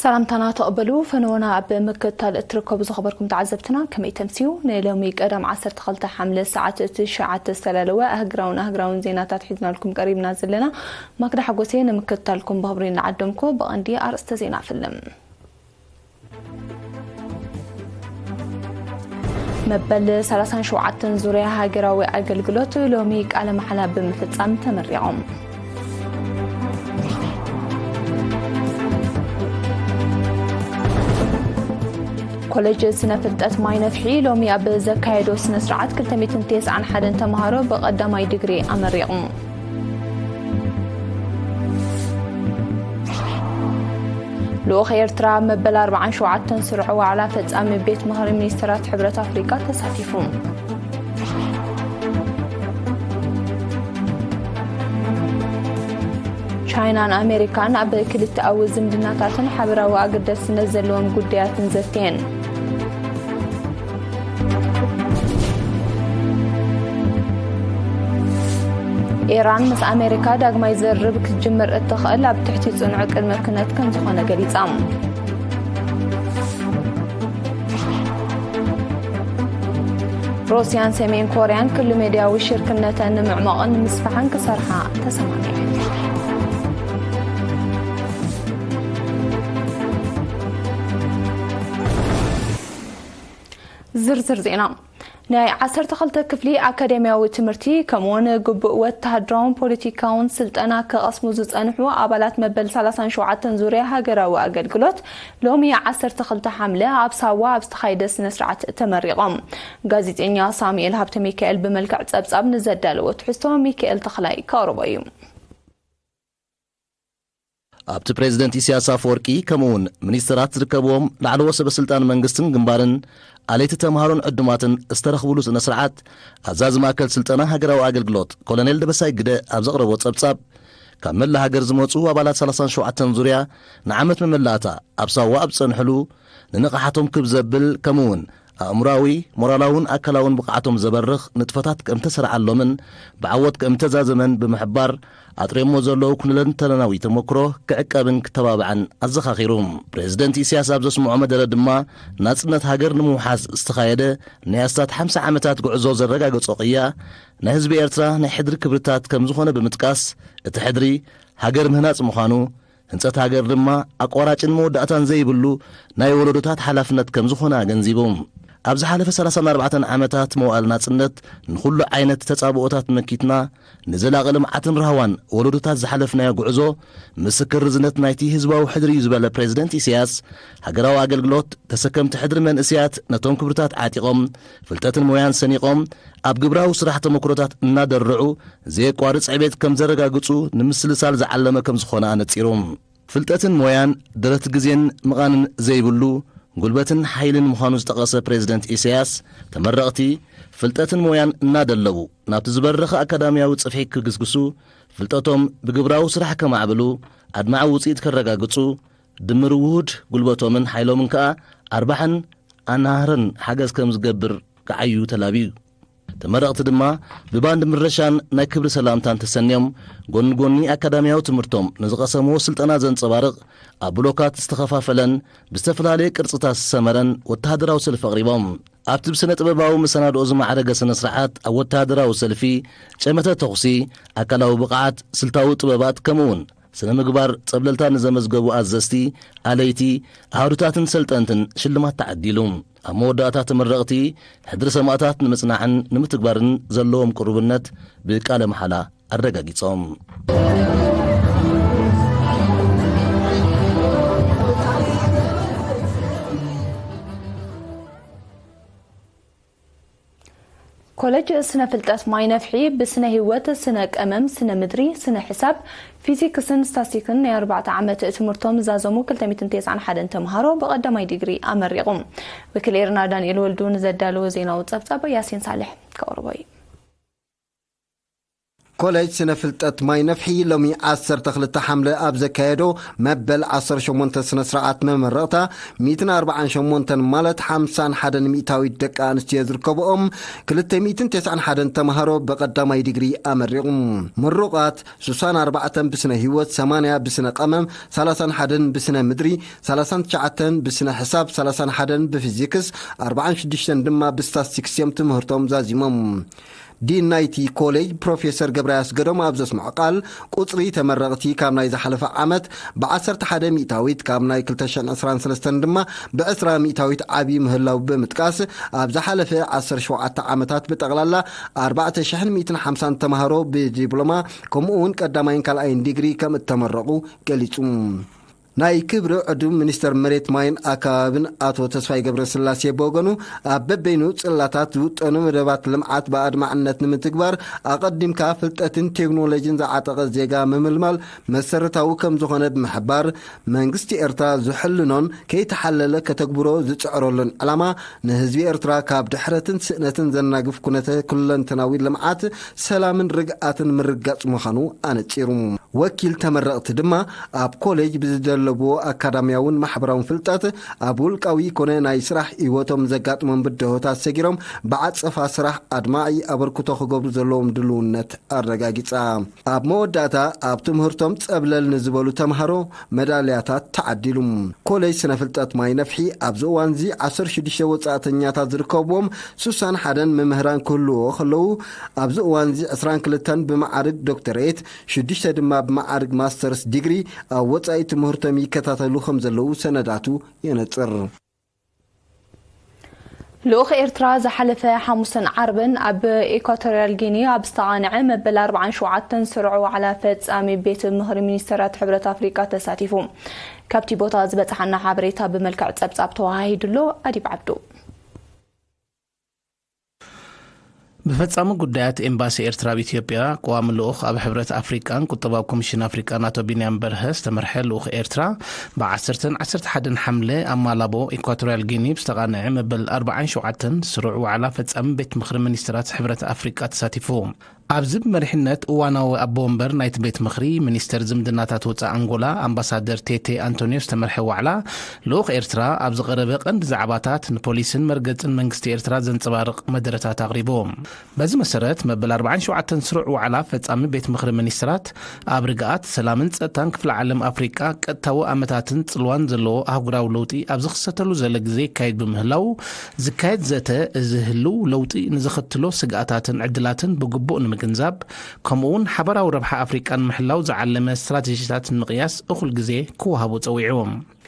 ሰላምታና ተቐበሉ። ፈነወና ኣብ ምክትታል እትርከቡ ዝኸበርኩም ተዓዘብትና ከመይ ተምስዩ? ንሎሚ ቀዳም ዓሰርተ ክልተ ሓምለ ሰዓት እቲ ሸዓተ ዝተላለወ ኣህግራውን ኣህግራውን ዜናታት ሒዝናልኩም ቀሪብና ዘለና። ማክዳ ሓጎሴ ንምክትታልኩም ብኽብሪ እናዓደምኩ ብቐንዲ ኣርእስተ ዜና ኣፍልም። መበል ሰላሳን ሸውዓተን ዙርያ ሃገራዊ ኣገልግሎት ሎሚ ቃለ መሓላ ብምፍጻም ተመሪቖም። ኮሌጅ ስነ ፍልጠት ማይ ነፍሒ ሎሚ ኣብ ዘካየዶ ስነ ስርዓት ክልተ ሚእትን ተስዓን ሓደን ተምሃሮ ብቐዳማይ ዲግሪ ኣመሪቑ። ልኡኽ ኤርትራ ኣብ መበል ኣርባዓን ሸውዓተን ስሩዕ ዋዕላ ፈጻሚ ቤት ምኽሪ ሚኒስትራት ሕብረት ኣፍሪቃ ተሳቲፉ። ቻይናን ኣሜሪካን ኣብ ክልተኣዊ ዝምድናታትን ሓበራዊ ኣገዳስነት ዘለዎም ጉዳያትን ዘትየን። ኢራን ምስ ኣሜሪካ ዳግማይ ዝርርብ ክትጅምር እትኽእል ኣብ ትሕቲ ጽኑዕ ቅድመ ኩነት ከም ዝኾነ ገሊጻ። ሩስያን ሰሜን ኮርያን ክሉ ሜድያዊ ሽርክነተን ንምዕማቕን ንምስፋሕን ክሰርሓ ተሰማሚዐን። ዝርዝር ዜና። ናይ ዓሰርተ ክልተ ክፍሊ ኣካደምያዊ ትምህርቲ ከምኡውን ግቡእ ወተሃደራውን ፖለቲካውን ስልጠና ክቐስሙ ዝጸንሑ ኣባላት መበል ሰላሳን ሸውዓተን ዙርያ ሃገራዊ ኣገልግሎት ሎሚ ዓሰርተ ክልተ ሓምለ ኣብ ሳዋ ኣብ ዝተኻየደ ስነ ስርዓት ተመሪቖም። ጋዜጠኛ ሳሙኤል ሃብተ ሚካኤል ብመልክዕ ጸብጻብ ንዘዳለዎ ትሕዝቶ ሚካኤል ተኽላይ ከቕርቦ እዩ። ኣብቲ ፕሬዝደንት ኢሳያስ ኣፈወርቂ ከምኡውን ሚኒስትራት ዝርከብዎም ላዕለዎ ሰበ ስልጣን መንግስትን ግንባርን ኣለይቲ ተምሃሮን ዕዱማትን ዝተረኽብሉ ስነ ስርዓት፣ ኣዛዚ ማእከል ስልጠና ሃገራዊ ኣገልግሎት ኮሎኔል ደበሳይ ግደ ኣብ ዘቕረቦ ጸብጻብ፣ ካብ መላእ ሃገር ዝመጹ ኣባላት ሰላሳን ሸውዓተን ዙርያ ንዓመት መመላእታ ኣብ ሳዋ ኣብ ዝጸንሕሉ፣ ንንቕሓቶም ክብ ዘብል ከምኡውን ኣእምሮኣዊ፣ ሞራላውን ኣካላውን ብቕዓቶም ዘበርኽ ንጥፈታት ከም ተሰርዓሎምን ብዓወት ከም ተዛዘመን ብምሕባር፣ ኣጥሪሞ ዘለዉ ኩለንተናዊ ተመክሮ ክዕቀብን ክተባብዓን ኣዘኻኺሩ። ፕሬዝደንት ኢሳያስ ኣብ ዘስምዖ መደረ ድማ፣ ናጽነት ሃገር ንምውሓስ ዝተኻየደ ናይ ኣስታት ሓምሳ ዓመታት ጉዕዞ ዘረጋገጾ ቅያ ናይ ህዝቢ ኤርትራ ናይ ሕድሪ ክብርታት ከም ዝኾነ ብምጥቃስ፣ እቲ ሕድሪ ሃገር ምህናጽ ምዃኑ፣ ህንጸት ሃገር ድማ ኣቋራጭን መወዳእታን ዘይብሉ ናይ ወለዶታት ሓላፍነት ከም ዝኾነ ኣገንዚቡ። ኣብ ዝሓለፈ ሰላሳን ኣርባዕተን ዓመታት መዋእል ናጽነት ንኹሉ ዓይነት ተጻብኦታት መኪትና፣ ንዘላቒ ልምዓትን ራህዋን ወለዶታት ዝሓለፍናዮ ጉዕዞ ምስክር ርዝነት ናይቲ ህዝባዊ ሕድሪ እዩ ዝበለ ፕሬዝደንት ኢሳያስ፣ ሃገራዊ ኣገልግሎት ተሰከምቲ ሕድሪ መንእሰያት ነቶም ክብርታት ዓጢቖም፣ ፍልጠትን ሞያን ሰኒቖም፣ ኣብ ግብራዊ ስራሕ ተመክሮታት እናደርዑ ዘየቋርጽ ዕቤት ከም ዘረጋግጹ ንምስልሳል ዝዓለመ ከም ዝኾነ ኣነጺሩ። ፍልጠትን ሞያን ደረት ግዜን ምቓንን ዘይብሉ ጉልበትን ሓይልን ምዃኑ ዝጠቐሰ ፕሬዝደንት ኢሳያስ፣ ተመረቕቲ ፍልጠትን ሞያን እናደለቡ ናብቲ ዝበረኸ ኣካዳምያዊ ጽፍሒ ክግስግሱ፣ ፍልጠቶም ብግብራዊ ስራሕ ከማዕብሉ፣ ኣድማዒ ውጽኢት ከረጋግጹ፣ ድምር ውሁድ ጉልበቶምን ሓይሎምን ከኣ ኣርባሕን ኣናህርን ሓገዝ ከም ዝገብር ክዓዩ ተላብዩ። ተመረቕቲ ድማ ብባንድ ምረሻን ናይ ክብሪ ሰላምታን ተሰንዮም፣ ጎኒ ጎኒ ኣካዳምያዊ ትምህርቶም ንዝቐሰምዎ ስልጠና ዘንጸባርቕ ኣብ ብሎካት ዝተኸፋፈለን ብዝተፈላለየ ቅርጽታት ዝሰመረን ወተሃደራዊ ሰልፊ ኣቕሪቦም። ኣብቲ ብስነ ጥበባዊ መሰናድኦ ዝማዕረገ ስነ ስርዓት ኣብ ወተሃደራዊ ሰልፊ፣ ጨመተ ተኹሲ፣ ኣካላዊ ብቕዓት፣ ስልታዊ ጥበባት ከምኡውን ስነ ምግባር ጸብለልታ ንዘመዝገቡ ኣዘዝቲ፣ ኣለይቲ፣ ኣሃዱታትን ሰልጠንትን ሽልማት ተዓዲሉ። ኣብ መወዳእታ ተመረቕቲ ሕድሪ ሰማእታት ንምጽናዕን ንምትግባርን ዘለዎም ቅሩብነት ብቃለ መሓላ ኣረጋጊጾም። ኮለጅ ስነ ፍልጠት ማይ ነፍሒ ብስነ ህይወት፣ ስነ ቀመም፣ ስነ ምድሪ፣ ስነ ሕሳብ፣ ፊዚክስን ስታስቲክን ናይ ኣርባዕተ ዓመት ትምህርቶም ዝዛዘሙ ክልተ ሚእትን ተስዓን ሓደን ተምሃሮ ብቐዳማይ ዲግሪ ኣመሪቑ። ወኪል ኤርና ዳንኤል ወልዱ ንዘዳለዎ ዜናዊ ጸብጻብ ያሲን ሳልሕ ከቕርቦ እዩ። ኮሌጅ ስነ ፍልጠት ማይ ነፍሒ ሎሚ ዓሰርተ ክልተ ሓምለ ኣብ ዘካየዶ መበል ዓሰርተ ሸሞንተ ስነ ስርዓት መመረቕታ፣ ሚእትን ኣርባዓን ሸሞንተን ማለት ሓምሳን ሓደን ሚእታዊት ደቂ ኣንስትዮ ዝርከብኦም ክልተ ሚእትን ተስዓን ሓደን ተምሃሮ ብቐዳማይ ዲግሪ ኣመሪቑ። ምሩቓት ሱሳን ኣርባዕተን ብስነ ህይወት፣ ሰማንያ ብስነ ቀመም፣ ሰላሳን ሓደን ብስነ ምድሪ፣ ሰላሳን ትሽዓተን ብስነ ሕሳብ፣ ሰላሳን ሓደን ብፊዚክስ፣ ኣርባዓን ሽዱሽተን ድማ ብስታስቲክስ እዮም ትምህርቶም ዛዚሞም። ዲን ናይቲ ኮሌጅ ፕሮፌሰር ገብረ ኣስገዶም ኣብ ዘስምዖ ቃል፣ ቁጽሪ ተመረቕቲ ካብ ናይ ዝሓለፈ ዓመት ብ ዓሰርተ ሓደ ሚእታዊት፣ ካብ ናይ ክልተ ሽሕን ዕስራን ሰለስተን ድማ ብ ዕስራ ሚእታዊት ዓብዪ ምህላው ብምጥቃስ፣ ኣብ ዝሓለፈ ዓሰርተ ሸውዓተ ዓመታት ብጠቕላላ ኣርባዕተ ሽሕን ሚእትን ሓምሳን ተምሃሮ ብዲፕሎማ ከምኡ እውን ቀዳማይን ካልኣይን ዲግሪ ከም እተመረቑ ገሊጹ። ናይ ክብሪ ዕዱም ሚኒስተር መሬት ማይን ኣከባብን ኣቶ ተስፋይ ገብረስላሴ ብወገኑ፣ ኣብ በበይኑ ጽላታት ዝውጠኑ መደባት ልምዓት ብኣድማዕነት ንምትግባር ኣቐዲምካ ፍልጠትን ቴክኖሎጂን ዝዓጠቐ ዜጋ ምምልማል መሰረታዊ ከም ዝኾነ ብምሕባር፣ መንግስቲ ኤርትራ ዝሕልኖን ከይተሓለለ ከተግብሮ ዝጽዕረሉን ዕላማ ንህዝቢ ኤርትራ ካብ ድሕረትን ስእነትን ዘናግፍ ኩነተ ኩለንተናዊ ልምዓት፣ ሰላምን ርግኣትን ምርጋጽ ምዃኑ ኣነጺሩ። ወኪል ተመረቕቲ ድማ ኣብ ኮሌጅ ብዝደለብዎ ኣካዳሚያውን ማሕበራውን ፍልጠት ኣብ ውልቃዊ ኮነ ናይ ስራሕ ህይወቶም ዘጋጥሞም ብድሆታት ሰጊሮም ብዓጸፋ ስራሕ ኣድማዒ ኣበርክቶ ክገብሩ ዘለዎም ድልውነት ኣረጋጊጻ። ኣብ መወዳእታ ኣብ ትምህርቶም ጸብለል ንዝበሉ ተምሃሮ መዳልያታት ተዓዲሉ። ኮሌጅ ስነ ፍልጠት ማይ ነፍሒ ኣብዚ እዋንዚ ዓሰርተ ሽዱሽተ ወጻእተኛታት ዝርከብዎም ሱሳን ሓደን መምህራን ክህልዎ ከለዉ፣ ኣብዚ እዋንዚ ዕስራን ክልተን ብመዓርግ ዶክተሬት፣ ሽዱሽተ ድማ ብመዓርግ ማስተርስ ዲግሪ ኣብ ወጻኢ ትምህርቶም ይከታተሉ ከም ዘለዉ ሰነዳቱ የነጽር። ልኡኽ ኤርትራ ዝሓለፈ ሓሙስን ዓርብን ኣብ ኢኳቶርያል ጊኒ ኣብ ዝተቓንዐ መበል ኣርባዓን ሸውዓተን ስሩዕ ዋዕላ ፈጻሚ ቤት ምኽሪ ሚኒስተራት ሕብረት ኣፍሪቃ ተሳቲፉ። ካብቲ ቦታ ዝበጽሓና ሓበሬታ ብመልክዕ ጸብጻብ ተወሃሂዱ ኣሎ። ኣዲብ ዓብዱ። ብፈጻሚ ጉዳያት ኤምባሲ ኤርትራ ኣብ ኢትዮጵያ፣ ቀዋሚ ልኡኽ ኣብ ሕብረት ኣፍሪቃን ቁጠባዊ ኮሚሽን ኣፍሪቃን ኣቶ ቢንያም በርሀ ዝተመርሐ ልኡኽ ኤርትራ፣ ብ ዓሰርተን ዓሰርተ ሓደን ሓምለ ኣብ ማላቦ፣ ኢኳቶርያል ጊኒ፣ ብዝተቓንዐ መበል ኣርባዓን ሸውዓተን ስሩዕ ዋዕላ ፈጻሚ ቤት ምኽሪ ሚኒስትራት ሕብረት ኣፍሪቃ ተሳቲፉ። ኣብዚ ብመሪሕነት እዋናዊ ኣቦ ወንበር ናይቲ ቤት ምኽሪ፣ ሚኒስተር ዝምድናታት ወጻኢ ኣንጎላ፣ ኣምባሳደር ቴቴ ኣንቶንዮ ዝተመርሐ ዋዕላ፣ ልኡኽ ኤርትራ ኣብ ዝቐረበ ቀንዲ ዛዕባታት ንፖሊስን መርገጽን መንግስቲ ኤርትራ ዘንጸባርቕ መደረታት ኣቕሪቡ። በዚ መሰረት፣ መበል ኣርባዓን ሸውዓተን ስሩዕ ዋዕላ ፈጻሚ ቤት ምኽሪ ሚኒስትራት፣ ኣብ ርግኣት፣ ሰላምን ጸጥታን ክፍለ ዓለም ኣፍሪቃ ቀጥታዊ ኣመታትን ጽልዋን ዘለዎ ኣህጉራዊ ለውጢ ኣብ ዝኽሰተሉ ዘሎ ግዜ ይካየድ ብምህላዉ፣ ዝካየድ ዘተ፣ እዚ ህልው ለውጢ ንዘኸትሎ ስግኣታትን ዕድላትን ብግቡእ ንምግንዛብ፣ ከምኡ'ውን ሓባራዊ ረብሓ ኣፍሪቃ ንምሕላው ዝዓለመ ስትራተጂታት ንምቕያስ እኹል ግዜ ክወሃቦ ጸዊዑ።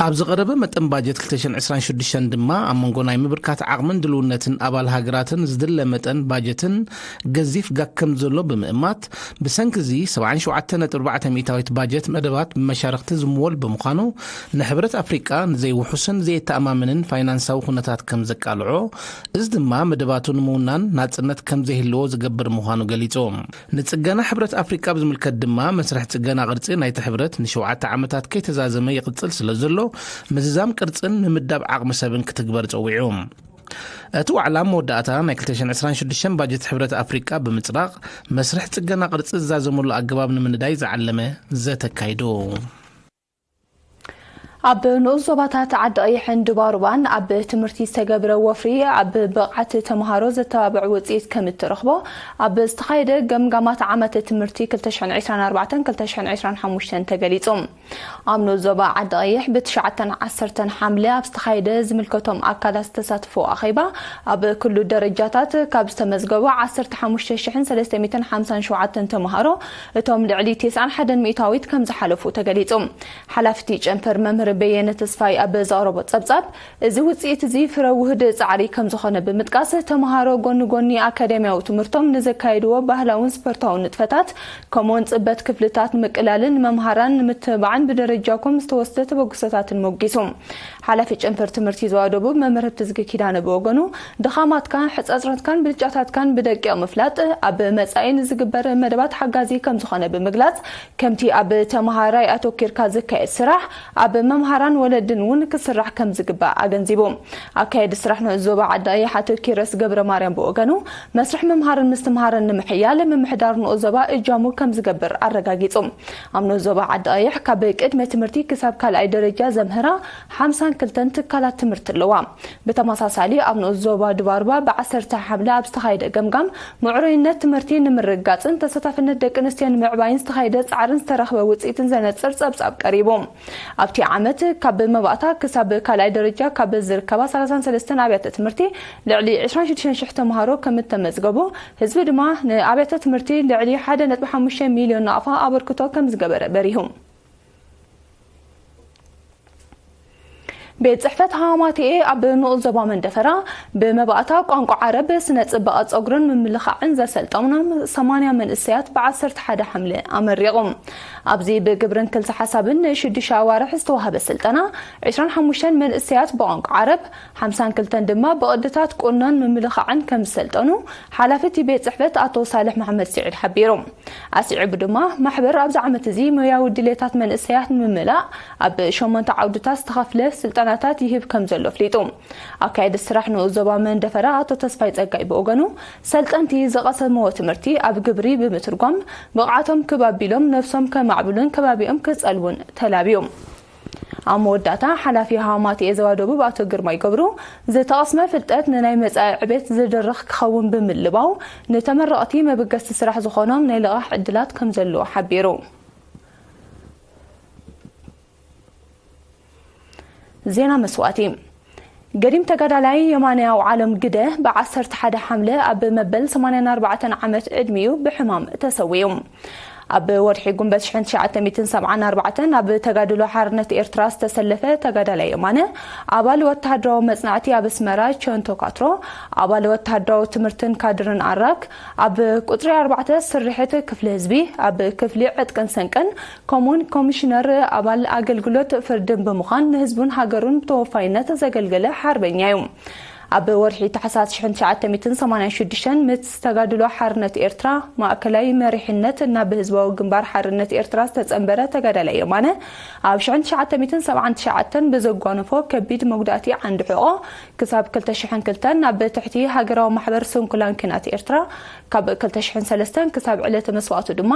ኣብ ዝቐረበ መጠን ባጀት ክልተ ሽሕን ዕስራን ሽዱሽተን ድማ፣ ኣብ መንጎ ናይ ምብርካት ዓቕምን ድልውነትን ኣባል ሃገራትን ዝድለ መጠን ባጀትን ገዚፍ ጋግ ከም ዘሎ ብምእማት፣ ብሰንኪ እዚ፣ ሰብዓን ሸውዓተን ነጥቢ ኣርባዕተ ሚእታዊት ባጀት መደባት ብመሻርኽቲ ዝምወል ብምዃኑ፣ ንሕብረት ኣፍሪቃ ንዘይውሑስን ዘየተኣማምንን ፋይናንሳዊ ኩነታት ከም ዘቃልዖ፣ እዚ ድማ መደባቱ ንምውናን ናጽነት ከም ዘይህልዎ ዝገብር ምዃኑ ገሊጹ። ንጽገና ሕብረት ኣፍሪቃ ብዝምልከት ድማ፣ መስርሕ ጽገና ቅርጺ ናይቲ ሕብረት ንሸውዓተ ዓመታት ከይተዛዘመ ይቕጽል ስለ ዘሎ፣ ምዝዛም ቅርጽን ምምዳብ ዓቕሚ ሰብን ክትግበር ጸዊዑ። እቲ ዋዕላ መወዳእታ ናይ ክልተ ሽሕን ዕስራን ሽዱሽተን ባጀት ሕብረት ኣፍሪቃ ብምጽዳቕ፣ መስርሕ ጽገና ቅርጺ ዝዛዘመሉ ኣገባብ ንምንዳይ ዝዓለመ ዘተ ኣካይዱ። ኣብ ንኡስ ዞባታት ዓዲ ቀይሕን ድባሩባን ኣብ ትምህርቲ ዝተገብረ ወፍሪ ኣብ ብቕዓት ተምሃሮ ዘተባብዕ ውፅኢት ከም እትረኽቦ ኣብ ዝተኻየደ ገምጋማት ዓመተ ትምህርቲ ክልተ ሽሕን ዕስራን ኣርባዕተን ክልተ ሽሕን ዕስራን ሓሙሽተን ተገሊጹ። ኣብ ንኡስ ዞባ ዓዲ ቀይሕ ብትሽዓተን ዓሰርተን ሓምለ ኣብ ዝተኻየደ ዝምልከቶም ኣካላት ዝተሳትፎ ኣኼባ፣ ኣብ ኩሉ ደረጃታት ካብ ዝተመዝገቡ ዓሰርተ ሓሙሽተ ሽሕን ሰለስተ ሚእትን ሓምሳን ሸውዓተን ተምሃሮ፣ እቶም ልዕሊ ተስዓን ሓደን ሚእታዊት ከም ዝሓለፉ ተገሊጹ። ሓላፊ እቲ ጨንፈር መምህር በየነ ተስፋይ ኣብ ዘቕረቦ ጸብጻብ፣ እዚ ውጽኢት እዚ ፍረ ውህድ ጻዕሪ ከም ዝኾነ ብምጥቃስ፣ ተምሃሮ ጎኒ ጎኒ ኣካዳሚያዊ ትምህርቶም ንዘካየድዎ ባህላውን ስፖርታውን ንጥፈታት፣ ከምኡውን ጽበት ክፍልታት ምቅላልን መምሃራን ንምትብባዕን ብደረጃ ኮም ዝተወስደ ተበግሶታትን ሞጊሱ። ሓላፊ ጨንፈር ትምህርቲ ዞባ ደቡብ መምህር ህብትዝጊ ኪዳነ ብወገኑ፣ ድኻማትካን ሕጸጽረትካን ብልጫታትካን ብደቂቕ ምፍላጥ፣ ኣብ መጻኢ ንዝግበር መደባት ሓጋዚ ከም ዝኾነ ብምግላጽ፣ ከምቲ ኣብ ተመሃራይ ኣተኪርካ ዝካየድ ስራሕ፣ ኣብ ምምሃራን ወለድን እውን ክስራሕ ከም ዝግባእ ኣገንዚቡ። ኣካየዲ ስራሕ ንኡስ ዞባ ዓዲ ኣየሕ ኣቶ ኪሮስ ገብረ ማርያም ብወገኑ፣ መስርሕ ምምሃርን ምስትምሃርን ንምሕያል ምምሕዳር ንኡስ ዞባ እጃሙ ከም ዝገብር ኣረጋጊጹ። ኣብ ንኡስ ዞባ ዓዲ ኣየሕ ካብ ቅድመ ትምህርቲ ክሳብ ካልኣይ ደረጃ ዘምህራ ሓምሳን ክልተን ትካላት ትምህርቲ ኣለዋ። ብተመሳሳሊ ኣብ ንኡስ ዞባ ድባርባ ብዓሰርተ ሓምለ ኣብ ዝተኻየደ ገምጋም ምዕሩይነት ትምህርቲ ንምርግጋጽን ተሳታፍነት ደቂ ኣንስትዮ ንምዕባይን ዝተኻየደ ጻዕርን ዝተረኽበ ውጽኢትን ዘነጽር ጸብጻብ ቀሪቡ። ኣብቲ ዓመት ካብ መባእታ ክሳብ ካልኣይ ደረጃ ካብ ዝርከባ ሰላሳን ሰለስተን ኣብያተ ትምህርቲ ልዕሊ ዕስራን ሽዱሽተን ሽሕ ተምሃሮ ከም እተመዝገቡ፣ ህዝቢ ድማ ንኣብያተ ትምህርቲ ልዕሊ ሓደ ነጥቢ ሓሙሽተ ሚልዮን ናቕፋ ኣበርክቶ ከም ዝገበረ በሪሁ። ቤት ጽሕፈት ሃማቴኤ ኣብ ንኡስ ዞባ መንደፈራ ብመባእታ ቋንቋ ዓረብ፣ ስነ ጽባቐ ጸጉርን ምምልኻዕን ዘሰልጠኖም ሰማንያ መንእሰያት ብዓሰርተ ሓደ ሓምለ ኣመሪቑ። ኣብዚ ብግብርን ክልሰ ሓሳብን ንሽዱሽተ ኣዋርሕ ዝተዋህበ ስልጠና፣ ዕስራን ሓሙሽተን መንእሰያት ብቋንቋ ዓረብ፣ ሓምሳን ክልተን ድማ ብቕድታት ቁኖን ምምልኻዕን ከም ዝሰልጠኑ ሓላፊ እቲ ቤት ጽሕፈት ኣቶ ሳልሕ መሓመድ ስዒድ ሓቢሩ። ኣስዒቡ ድማ፣ ማሕበር ኣብዚ ዓመት እዚ ሞያዊ ድሌታት መንእሰያት ንምምላእ ኣብ ሸሞንተ ዓውድታት ዝተኸፍለ ስልጠናታት ይህብ ከም ዘሎ ኣፍሊጡ። ኣካየዲ ስራሕ ንኡስ ዞባ መንደፈራ ኣቶ ተስፋይ ጸጋይ ብወገኑ፣ ሰልጠንቲ ዝቐሰምዎ ትምህርቲ ኣብ ግብሪ ብምትርጓም፣ ብቕዓቶም ክብ ኣቢሎም ነብሶም ከማዕብሉን ከባቢኦም ክጸልዉን ተላብዩ። ኣብ መወዳእታ፣ ሓላፊ ሃማቴኤ ዞባ ደቡብ ኣቶ ግርማይ ገብሩ፣ ዝተቐስመ ፍልጠት ንናይ መጻኢ ዕቤት ዝድርኽ ክኸውን ብምልባው፣ ንተመረቕቲ መበገስቲ ስራሕ ዝኾኖም ናይ ልቓሕ ዕድላት ከም ዘለዎ ሓቢሩ። ዜና መስዋእቲ። ገዲም ተጋዳላይ የማነ ኣውዓሎም ግደ ብዓሰርተ ሓደ ሓምለ ኣብ መበል ሰማንያን ኣርባዕተን ዓመት ዕድሚኡ ብሕማም ተሰዊኡ። ኣብ ወርሒ ጉንበት ሽሕን ትሽዓተ ሚእትን ሰብዓን ኣርባዕተን ኣብ ተጋድሎ ሓርነት ኤርትራ ዝተሰለፈ ተጋዳላይ የማነ፣ ኣባል ወተሃደራዊ መጽናዕቲ ኣብ ኣስመራ ቸንቶ ካትሮ፣ ኣባል ወተሃደራዊ ትምህርትን ካድርን ኣራክ፣ ኣብ ቁጽሪ ኣርባዕተ ስርሒት ክፍሊ ህዝቢ፣ ኣብ ክፍሊ ዕጥቅን ስንቅን፣ ከምኡውን ኮሚሽነር ኣባል ኣገልግሎት ፍርድን ብምዃን ንህዝቡን ሃገሩን ብተወፋይነት ዘገልገለ ሓርበኛ እዩ። ኣብ ወርሒ ታሕሳስ ሽሕን ትሽዓተ ሚእትን ሰማንያን ሽዱሽተን ምስ ተጋድሎ ሓርነት ኤርትራ ማእከላይ መሪሕነት ናብ ህዝባዊ ግንባር ሓርነት ኤርትራ ዝተጸንበረ ተጋዳላይ የማነ፣ ኣብ ሽሕን ትሽዓተ ሚእትን ሰብዓን ትሽዓተን ብዘጓነፎ ከቢድ መጉዳእቲ ዓንዲ ሕቖ ክሳብ ክልተ ሽሕን ክልተን ኣብ ትሕቲ ሃገራዊ ማሕበር ስንኩላን ኲናት ኤርትራ፣ ካብ ክልተ ሽሕን ሰለስተን ክሳብ ዕለተ መስዋእቱ ድማ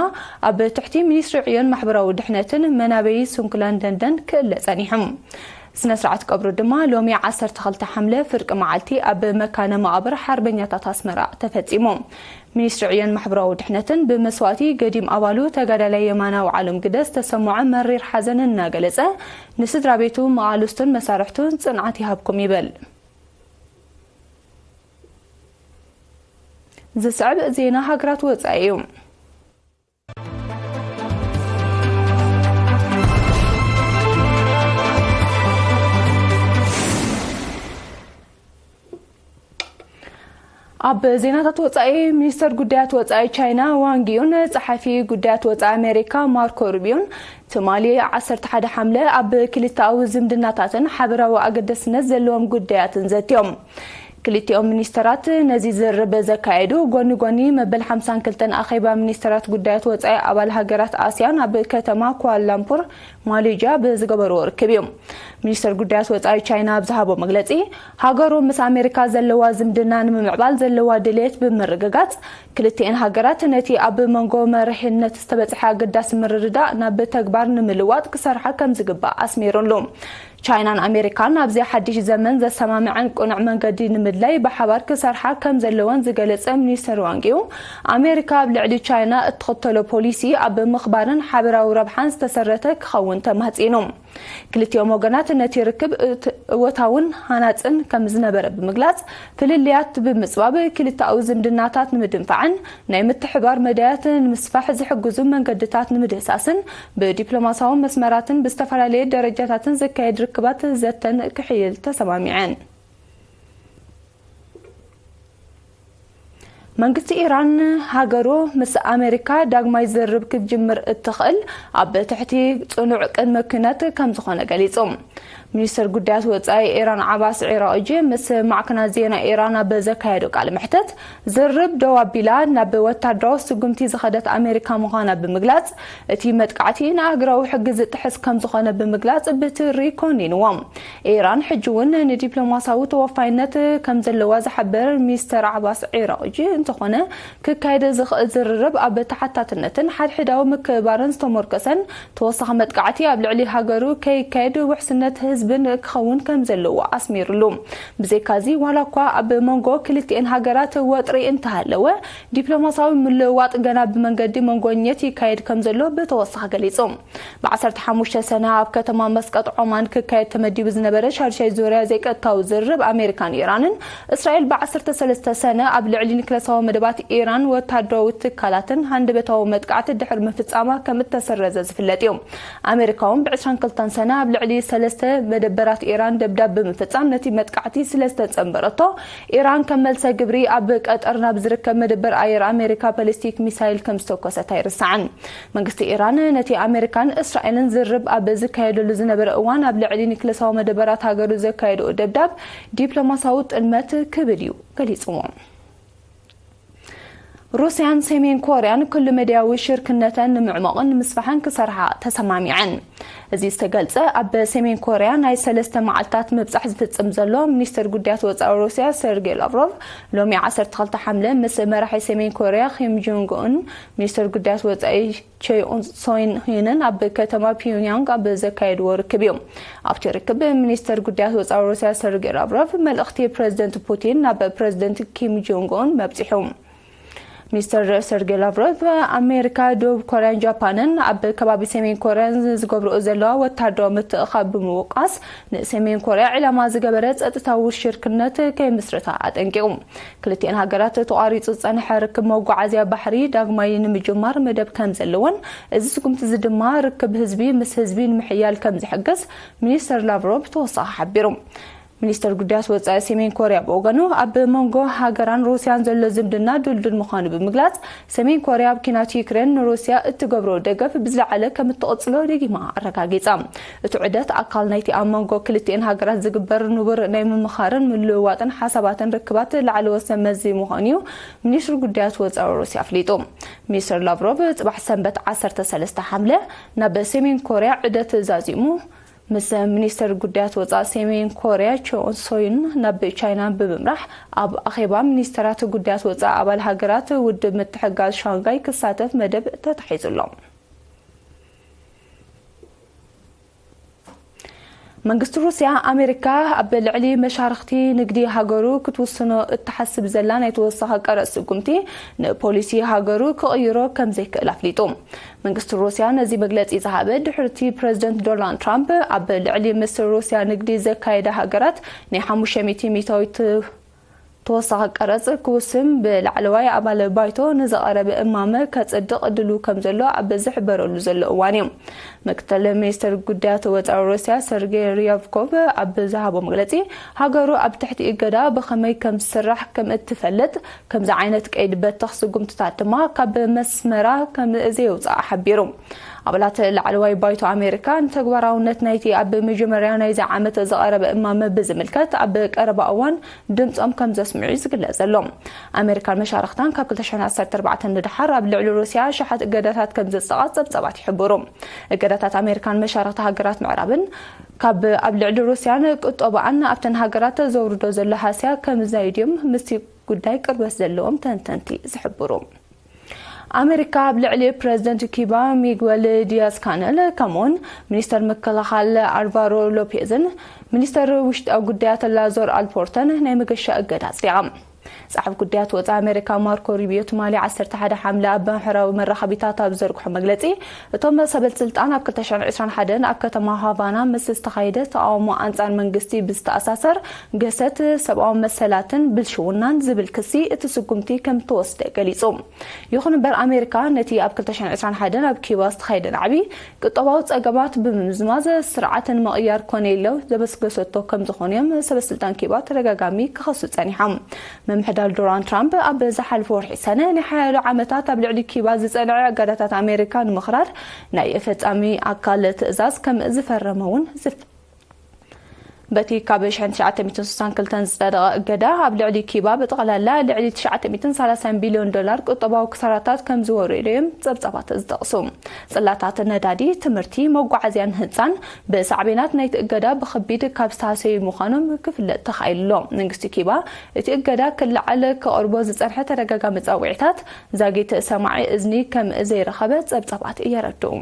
ኣብ ትሕቲ ሚኒስትሪ ዕዮን ማሕበራዊ ድሕነትን መናበዪ ስንኩላን ደንደን ክእለ ጸኒሑ። ስነ ስርዓት ቀብሩ ድማ ሎሚ ዓሰርተ ክልተ ሓምለ ፍርቂ መዓልቲ ኣብ መካነ መቓብር ሓርበኛታት ኣስመራ ተፈጺሙ። ሚኒስትሪ ዕዮን ማሕበራዊ ድሕነትን ብመስዋእቲ ገዲም ኣባሉ ተጋዳላይ የማነ ኣውዓሎም ግደ ዝተሰምዖ መሪር ሓዘን እናገለጸ፣ ንስድራ ቤቱ፣ መቓልስቱን መሳርሕቱን ጽንዓት ይሃብኩም ይብል። ዝስዕብ ዜና ሃገራት ወጻኢ እዩ። ኣብ ዜናታት ወጻኢ፣ ሚኒስተር ጉዳያት ወጻኢ ቻይና ዋንግ ዩን ጸሓፊ ጉዳያት ወጻኢ ኣሜሪካ ማርኮ ሩቢዮን ትማሊ ዓሰርተ ሓደ ሓምለ ኣብ ክልተኣዊ ዝምድናታትን ሓበራዊ ኣገደስነት ዘለዎም ጉዳያትን ዘትዮም። ክልቲኦም ሚኒስተራት ነዚ ዝርርብ ዘካየዱ ጎኒ ጎኒ መበል ሓምሳን ክልተን ኣኼባ ሚኒስተራት ጉዳያት ወጻኢ ኣባል ሃገራት ኣስያን ኣብ ከተማ ኳላላምፑር ማሌዥያ ብዝገበርዎ ርክብ እዩ። ሚኒስተር ጉዳያት ወጻኢ ቻይና ኣብ ዝሃቦ መግለጺ፣ ሃገሩ ምስ ኣሜሪካ ዘለዋ ዝምድና ንምምዕባል ዘለዋ ድሌት ብምርግጋጽ፣ ክልቲኤን ሃገራት ነቲ ኣብ መንጎ መሪሕነት ዝተበጽሐ ኣገዳሲ ምርድዳእ ናብ ተግባር ንምልዋጥ ክሰርሓ ከም ዝግባእ ኣስሚሩሉ። ቻይናን ኣሜሪካን ኣብዚ ሓድሽ ዘመን ዘሰማምዐን ቅኑዕ መንገዲ ንምድላይ ብሓባር ክሰርሓ ከም ዘለወን ዝገለጸ ሚኒስተር ዋንግ ዩ፣ ኣሜሪካ ኣብ ልዕሊ ቻይና እትኽተሎ ፖሊሲ ኣብ ምኽባርን ሓበራዊ ረብሓን ዝተሰረተ ክኸውን ተማህጺኑ። ክልቲኦም ወገናት ነቲ ርክብ እት-፣ እወታውን ሃናጽን ከም ዝነበረ ብምግላጽ፣ ፍልልያት ብምጽባብ ክልተኣዊ ዝምድናታት ንምድንፋዕን ናይ ምትሕባር መዳያት ንምስፋሕ ዝሕግዙ መንገድታት ንምድህሳስን ብዲፕሎማሲያዊ መስመራትን ብዝተፈላለየ ደረጃታትን ዝካየድ ርክባት ዘተን ክሕይል ተሰማሚዐን። መንግስቲ ኢራን፣ ሃገሩ ምስ ኣሜሪካ ዳግማይ ዝርርብ ክትጅምር እትኽእል ኣብ ትሕቲ ጽኑዕ ቅድመ ኩነት ከም ዝኾነ ገሊጹ። ሚኒስተር ጉዳያት ወጻኢ ኢራን ዓባስ ዒራቕጂ ምስ ማዕከናት ዜና ኢራን ኣብ ዘካየዶ ቃለ መሕተት፣ ዝርርብ ደው ኣቢላ ናብ ወታደራዊ ስጉምቲ ዝኸደት ኣሜሪካ ምዃና ብምግላጽ፣ እቲ መጥቃዕቲ ንኣህጉራዊ ሕጊ ዝጥሕስ ከም ዝኾነ ብምግላጽ ብትሪ ኮኒንዎ። ኢራን ሕጂ እውን ንዲፕሎማሲያዊ ተወፋይነት ከም ዘለዋ ዝሓበር ሚስተር ዓባስ ዒራቕጂ፣ እንተኾነ ክካየድ ዝኽእል ዝርርብ ኣብ ተሓታትነትን ሓድሕዳዊ ምክብባርን ዝተሞርከሰን ተወሳኺ መጥቃዕቲ ኣብ ልዕሊ ሃገሩ ከይካየድ ውሕስነት ህዝብን ክኸውን ከም ዘለዎ ኣስሚርሉ። ብዘይካዚ፣ ዋላ እኳ ኣብ መንጎ ክልቲኤን ሃገራት ወጥሪ እንተሃለወ፣ ዲፕሎማሲያዊ ምልውዋጥ ገና ብመንገዲ መንጎኘት ይካየድ ከም ዘሎ ብተወሳኺ ገሊጹ። ብ ዓሰርተ ሓሙሽተ ሰነ ኣብ ከተማ መስቀጥ ዖማን ክካየድ ተመዲቡ ዝነበረ ሻድሻይ ዙርያ ዘይቀጥታዊ ዝርርብ ኣሜሪካን ኢራንን፣ እስራኤል ብ ዓሰርተ ሰለስተ ሰነ ኣብ ልዕሊ ኒክለሳዊ መደባት ኢራን፣ ወታደራዊ ትካላትን ሃንደበታዊ መጥቃዕቲ ድሕሪ ምፍጻማ ከም እተሰረዘ ዝፍለጥ እዩ። ኣሜሪካ እውን ብ ዕስራን ክልተን ሰነ ኣብ ልዕሊ ሰለስተ መደበራት ኢራን ደብዳብ ብምፍጻም ነቲ መጥቃዕቲ ስለ ዝተጸንበረቶ፣ ኢራን ከም መልሰ ግብሪ ኣብ ቀጠር ናብ ዝርከብ መደበር ኣየር ኣሜሪካ ባሊስቲክ ሚሳይል ከም ዝተኮሰት ኣይርሳዕን። መንግስቲ ኢራን ነቲ ኣሜሪካን እስራኤልን ዝርብ ኣብ ዝካየደሉ ዝነበረ እዋን ኣብ ልዕሊ ኒክለሳዊ መደበራት ሃገሩ ዘካየዶ ደብዳብ ዲፕሎማሲያዊ ጥልመት ክብል እዩ ገሊጽዎ። ሩስያን ሰሜን ኮርያን ኩሉ መድያዊ ሽርክነተን ንምዕማቕን ንምስፋሕን ክሰርሓ ተሰማሚዐን። እዚ ዝተገልጸ ኣብ ሰሜን ኮርያ ናይ ሰለስተ መዓልታት ምብጻሕ ዝፍጽም ዘሎ ሚኒስተር ጉዳያት ወጻኢ ሩስያ ሰርጌ ላቭሮቭ ሎሚ ዓሰርተ ክልተ ሓምለ ምስ መራሒ ሰሜን ኮርያ ኪም ጆንግ ኡን፣ ሚኒስተር ጉዳያት ወጻኢ ቼ ሶይን ሂንን ኣብ ከተማ ፒዮንግያንግ ኣብ ዘካየድዎ ርክብ እዩ። ኣብቲ ርክብ ሚኒስተር ጉዳያት ወጻኢ ሩስያ ሰርጌ ላቭሮቭ መልእኽቲ ፕረዚደንት ፑቲን ናብ ፕረዚደንት ኪም ጆንግ ኡን መብጺሑ። ሚኒስተር ሰርጌ ላቭሮቭ፣ ኣሜሪካ፣ ደቡብ ኮርያን ጃፓንን ኣብ ከባቢ ሰሜን ኮርያን ዝገብርኦ ዘለዋ ወታደራዊ ምትእኻብ ብምውቃስ፣ ንሰሜን ኮርያ ዕላማ ዝገበረ ጸጥታዊ ሽርክነት ከይምስርታ ኣጠንቂቑ። ክልቲኤን ሃገራት ተቋሪጹ ዝጸንሐ ርክብ መጓዓዝያ ባሕሪ ዳግማይ ንምጅማር መደብ ከም ዘለዎን፣ እዚ ስጉምቲ እዚ ድማ ርክብ ህዝቢ ምስ ህዝቢ ንምሕያል ከም ዝሕግዝ ሚኒስተር ላቭሮቭ ተወሳኺ ሓቢሩ። ሚኒስተር ጉዳያት ወጻኢ ሰሜን ኮርያ ብወገኑ፣ ኣብ መንጎ ሃገራን ሩስያን ዘሎ ዝምድና ድልዱል ምዃኑ ብምግላጽ፣ ሰሜን ኮርያ ኣብ ኲናት ዩክሬን ንሩስያ እትገብሮ ደገፍ ብዝለዓለ ከም እትቕጽሎ ደጊማ ኣረጋጊጻ። እቲ ዑደት ኣካል ናይቲ ኣብ መንጎ ክልቲኤን ሃገራት ዝግበር ንቡር ናይ ምምኻርን ምልውዋጥን ሓሳባትን ርክባት ላዕለዎት ሰብ መዚ ምዃኑ እዩ ሚኒስትሪ ጉዳያት ወጻኢ ሩስያ ኣፍሊጡ። ሚኒስትር ላቭሮቭ ጽባሕ ሰንበት ዓሰርተ ሰለስተ ሓምለ ናብ ሰሜን ኮርያ ዑደት ዛዚሙ፣ ምስ ሚኒስተር ጉዳያት ወጻኢ ሰሜን ኮርያ ቾ ሶዩን ናብ ቻይና ብምምራሕ፣ ኣብ ኣኼባ ሚኒስተራት ጉዳያት ወጻኢ ኣባል ሃገራት ውድብ ምትሕግጋዝ ሻንጋይ ክሳተፍ መደብ ተታሒዙ ኣሎ። መንግስቲ ሩስያ፣ ኣሜሪካ ኣብ ልዕሊ መሻርኽቲ ንግዲ ሃገሩ ክትውስኖ እትሓስብ ዘላ ናይ ተወሳኺ ቀረጽ ስጉምቲ ንፖሊሲ ሃገሩ ክቕይሮ ከም ዘይክእል ኣፍሊጡ። መንግስቲ ሩስያ ነዚ መግለጺ ዝሃበ ድሕርቲ ፕረዚደንት ዶናልድ ትራምፕ ኣብ ልዕሊ ምስ ሩስያ ንግዲ ዘካየዳ ሃገራት ናይ ሓሙሽተ ሚእቲ ሚእታዊት ተወሳኺ ቀረጽ ክውስን ብላዕለዋይ ኣባል ባይቶ ንዝቐረበ እማመ ከጽድቕ ድሉው ከም ዘሎ ኣብ ዝሕበረሉ ዘሎ እዋን እዩ። ምክትል ሚኒስትር ጉዳያት ወጻኢ ሩስያ ሰርጌይ ሪያቭኮቭ ኣብ ዝሃቦ መግለጺ፣ ሃገሩ ኣብ ትሕቲ እገዳ ብኸመይ ከም ዝስራሕ ከም እትፈልጥ፣ ከምዚ ዓይነት ቀይዲ በተኽ ስጉምትታት ድማ ካብ መስመራ ከም ዘየውጽኣ ሓቢሩ። ኣባላት ላዕለዋይ ባይቶ ኣሜሪካ ንተግባራውነት ናይቲ ኣብ መጀመርያ ናይዚ ዓመት ዝቐረበ እማመ ብዝምልከት ኣብ ቀረባ እዋን ድምጾም ከም ዘስምዑ እዩ ዝግለጽ ዘሎ። ኣሜሪካን መሻርኽታን ካብ ክልተ ሽሕን ዓሰርተ ኣርባዕተን ንደሓር ኣብ ልዕሊ ሩስያ ኣሽሓት እገዳታት ከም ዘጽደቓ ጸብጻባት ይሕብሩ። እገዳታት ኣሜሪካን መሻርኽቲ ሃገራት ምዕራብን ካብ ኣብ ልዕሊ ሩስያን ቁጠባኣን ኣብተን ሃገራት ዘውርዶ ዘሎ ሃስያ ከም ዘዛይዱ እዮም ምስቲ ጉዳይ ቅርበት ዘለዎም ተንተንቲ ዝሕብሩ። ኣሜሪካ ኣብ ልዕሊ ፕረዚደንት ኪባ ሚጉኤል ዲያዝ ካነል፣ ከምኡውን ሚኒስተር ምክልኻል ኣልቫሮ ሎፔዝን ሚኒስተር ውሽጣዊ ጉዳያት ላዞር ኣልፖርተን ናይ መገሻ እገዳ ኣጽዲቓ። ጸሓፊ ጉዳያት ወጻኢ ኣሜሪካ ማርኮ ሩቢዮ ትማሊ ዓሰርተ ሓደ ሓምለ ኣብ ማሕበራዊ መራኸቢታት ኣብ ዘርግሖ መግለጺ፣ እቶም ሰበስልጣን ኣብ ክልተ ሽሕን ዕስራን ሓደን ኣብ ከተማ ሃቫና ምስ ዝተኻየደ ተቓውሞ ኣንጻር መንግስቲ ብዝተኣሳሰር ግህሰት ሰብኣዊ መሰላትን ብልሽውናን ዝብል ክሲ እቲ ስጉምቲ ከም እተወስደ ገሊጹ። ይኹን እምበር፣ ኣሜሪካ ነቲ ኣብ ክልተ ሽሕን ዕስራን ሓደን ኣብ ኪባ ዝተኻየደ ናዕቢ፣ ቁጠባዊ ጸገማት ብምምዝማዝ፣ ስርዓት ንምቕያር ኮነ ኢላ ዘበስገሰቶ ከም ዝኾኑ እዮም ሰበስልጣን ኪባ ተደጋጋሚ ክኸሱ ጸኒሖም። መምሕዳር ዳል ዶናልድ ትራምፕ ኣብ ዝሓለፈ ወርሒ ሰነ፣ ንሓያሎ ዓመታት ኣብ ልዕሊ ኪባ ዝጸንዐ እገዳታት ኣሜሪካ ንምኽራር ናይ ፈጻሚ ኣካል ትእዛዝ ከም ዝፈረመ እውን ዝፍ-፣ በቲ ካብ ሺሕ ትሽዓተ ሚእትን ስሳን ክልተን ዝጸደቐ እገዳ፣ ኣብ ልዕሊ ኪባ ብጠቕላላ ልዕሊ ትሽዓተ ሚእትን ሰላሳን ቢልዮን ዶላር ቁጠባዊ ክሳራታት ከም ዝወረዱ እዮም ጸብጻባት ዝጠቕሱ። ጽላታት ነዳዲ፣ ትምህርቲ፣ መጓዓዝያን ህንጻን ብሳዕቤናት ናይቲ እገዳ ብኸቢድ ካብ ዝተሃሰዩ ምዃኖም ክፍለጥ ተኻኢሉ ኣሎ። መንግስቲ ኪባ እቲ እገዳ ክለዓል ከቕርቦ ዝጸንሐ ተደጋጋሚ ጸውዒታት ዛጊት ሰማዒ እዝኒ ከም ዘይረኸበ ጸብጻባት የረድኡ።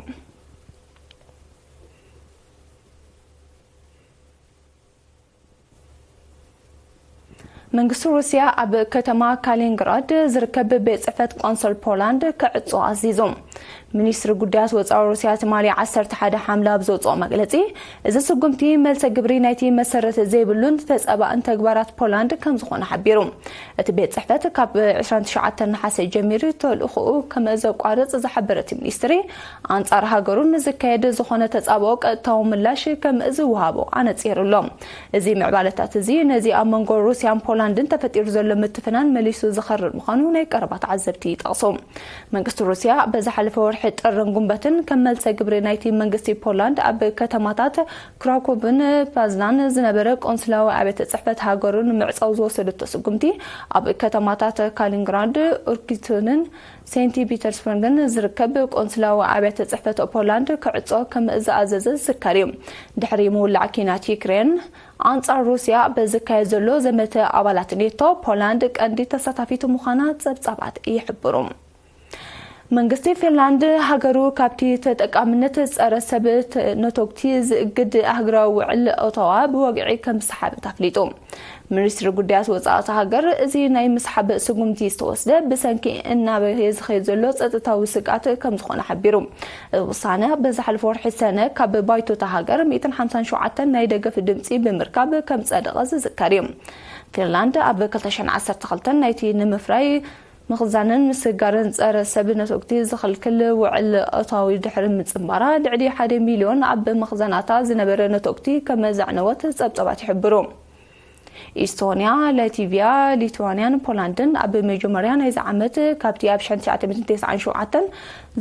መንግስቲ ሩስያ ኣብ ከተማ ካሊንግራድ ዝርከብ ቤት ጽሕፈት ቆንሰል ፖላንድ ክዕጾ ኣዚዙ። ሚኒስትሪ ጉዳያት ወጻኢ ሩስያ ትማሊ ዓሰርተ ሓደ ሓምለ ኣብ ዘውጽኦ መግለጺ፣ እዚ ስጉምቲ መልሰ ግብሪ ናይቲ መሰረት ዘይብሉን ተጻባእን ተግባራት ፖላንድ ከም ዝኾነ ሓቢሩ። እቲ ቤት ጽሕፈት ካብ ዕስራን ትሽዓተን ነሓሰ ጀሚሩ ተልእኾኡ ከም ዘቋርጽ ዝሓበረ እቲ ሚኒስትሪ፣ ኣንጻር ሃገሩ ንዝካየድ ዝኾነ ተጻብኦ ቀጥታዊ ምላሽ ከም ዝወሃቦ ኣነጺሩ ኣሎ። እዚ ምዕባለታት እዚ ነዚ ኣብ መንጎ ሩስያን ፖላንድን ተፈጢሩ ዘሎ ምትፍናን መሊሱ ዝኸርር ምዃኑ ናይ ቀረባ ተዓዘብቲ ይጠቕሱ። መንግስቲ ሩስያ በዝሓለፈ ወርሒ ጥርን ጉንበትን ከም መልሰ ግብሪ ናይቲ መንግስቲ ፖላንድ ኣብ ከተማታት ክራኮቭን ፓዝናን ዝነበረ ቆንስላዊ ኣብያተ ጽሕፈት ሃገሩ ንምዕጻው ዝወሰደቶ ስጉምቲ፣ ኣብ ከተማታት ካሊንግራድ፣ ኡርኪቱንን ሴንት ፒተርስበርግን ዝርከብ ቆንስላዊ ኣብያተ ጽሕፈት ፖላንድ ክዕጾ ከም ዝኣዘዘ ዝዝከር እዩ። ድሕሪ ምውላዕ ኲናት ዩክሬን ኣንጻር ሩስያ በዝካየድ ዘሎ ዘመተ ኣባላት ኔቶ፣ ፖላንድ ቀንዲ ተሳታፊት ምዃና ጸብጻባት ይሕብሩ። መንግስቲ ፊንላንድ ሃገሩ ካብቲ ተጠቃምነት ጸረ ሰብ ተ-፣ ነቶግቲ ዝእግድ ኣህጉራዊ ውዕል ኦታዋ ብወግዒ ከም ዝሰሓበት ኣፍሊጡ። ሚኒስትሪ ጉዳያት ወጻኢ እታ ሃገር፣ እዚ ናይ ምስሓብ ስጉምቲ ዝተወስደ ብሰንኪ እናበየ ዝኸይድ ዘሎ ጸጥታዊ ስግኣት ከም ዝኾነ ሓቢሩ። እዚ ውሳነ በዝሓለፈ ወርሒ ሰነ ካብ ባይቶ እታ ሃገር ሚእትን ሓምሳን ሸውዓተን ናይ ደገፍ ድምጺ ብምርካብ ከም ጸደቐ ዝዝከር እዩ። ፊንላንድ ኣብ ክልተ ሽሕን ዓሰርተ ክልተን ናይቲ ንምፍራይ፣ ምኽዛንን ምስግጋርን ጸረ ሰብ ነቶግቲ ዝኽልክል ውዕል ኦታዊ ድሕሪ ምጽንባራ፣ ልዕሊ ሓደ ሚልዮን ኣብ መኽዘናታ ዝነበረ ነቶግቲ ከም ዘዕነወት ጸብጻባት ይሕብሩ። ኢስቶንያ፣ ላቲቪያ፣ ሊትዋንያን ፖላንድን ኣብ መጀመርያ ናይዚ ዓመት ካብቲ ኣብ ሽሕን ትሽዓተ ሚእትን ተስዓን ሸውዓተን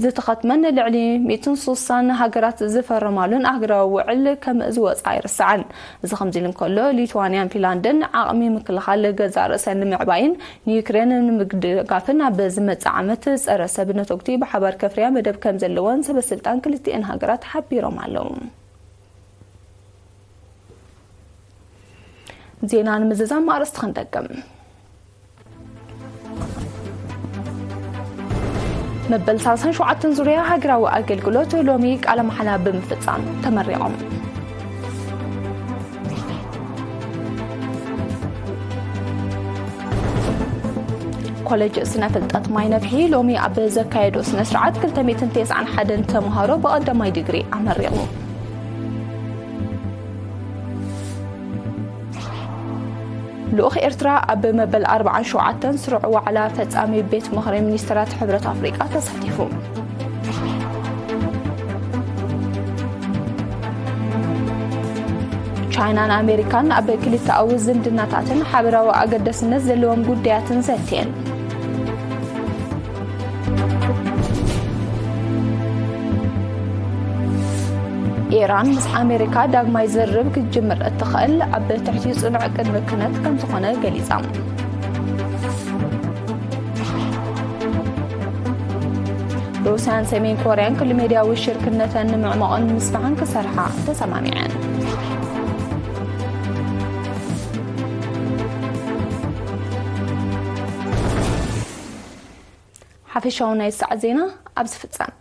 ዝተኸትመን ልዕሊ ሚእትን ስሳን ሃገራት ዝፈረማሉን ኣህጉራዊ ውዕል ከም ዝወጽኣ ኣይርሳዕን። እዚ ከምዚ ኢሉ እንከሎ፣ ሊትዋንያን ፊንላንድን ዓቕሚ ምክልኻል ገዛእ ርእሰን ንምዕባይን ንዩክሬን ንምድጋፍን ኣብ ዝመጽእ ዓመት ጸረ ሰብ ነቶግቲ ብሓባር ከፍርያ መደብ ከም ዘለወን ሰበ ስልጣን ክልቲኤን ሃገራት ሓቢሮም ኣለዉ። ዜና ንምዝዛም ኣርእስቲ ክንደግም። መበል ሰላሳን ሸውዓተን ዙርያ ሃገራዊ ኣገልግሎት ሎሚ ቃለ መሓላ ብምፍጻም ተመሪቖም። ኮሌጅ ስነ ፍልጠት ማይ ነፍሒ ሎሚ ኣብ ዘካየዶ ስነ ስርዓት ክልተ ሚእትን ተስዓን ሓደን ተምሃሮ ብቐዳማይ ዲግሪ ኣመሪቑ። ልኡኽ ኤርትራ ኣብ መበል ኣርባዓን ሸውዓተን ስሩዕ ዋዕላ ፈጻሚ ቤት ምኽሪ ሚኒስትራት ሕብረት ኣፍሪቃ ተሳቲፉ። ቻይናን ኣሜሪካን ኣብ ክልተኣዊ ዝምድናታትን ሓበራዊ ኣገዳስነት ዘለዎም ጉዳያትን ዘትየን። ኢራን ምስ ኣሜሪካ ዳግማይ ዝርርብ ክትጅምር እትኽእል ኣብ ትሕቲ ጽኑዕ ቅድመ ኩነት ከም ዝኾነ ገሊጻ። ሩስያን ሰሜን ኮርያን ክልሜድያዊ ሽርክነተን ንምዕማቕን ንምስፋሕን ክሰርሓ ተሰማሚዐን። ሓፈሻዊ ናይ ሰዓት ዜና ኣብዚ ፍጸም።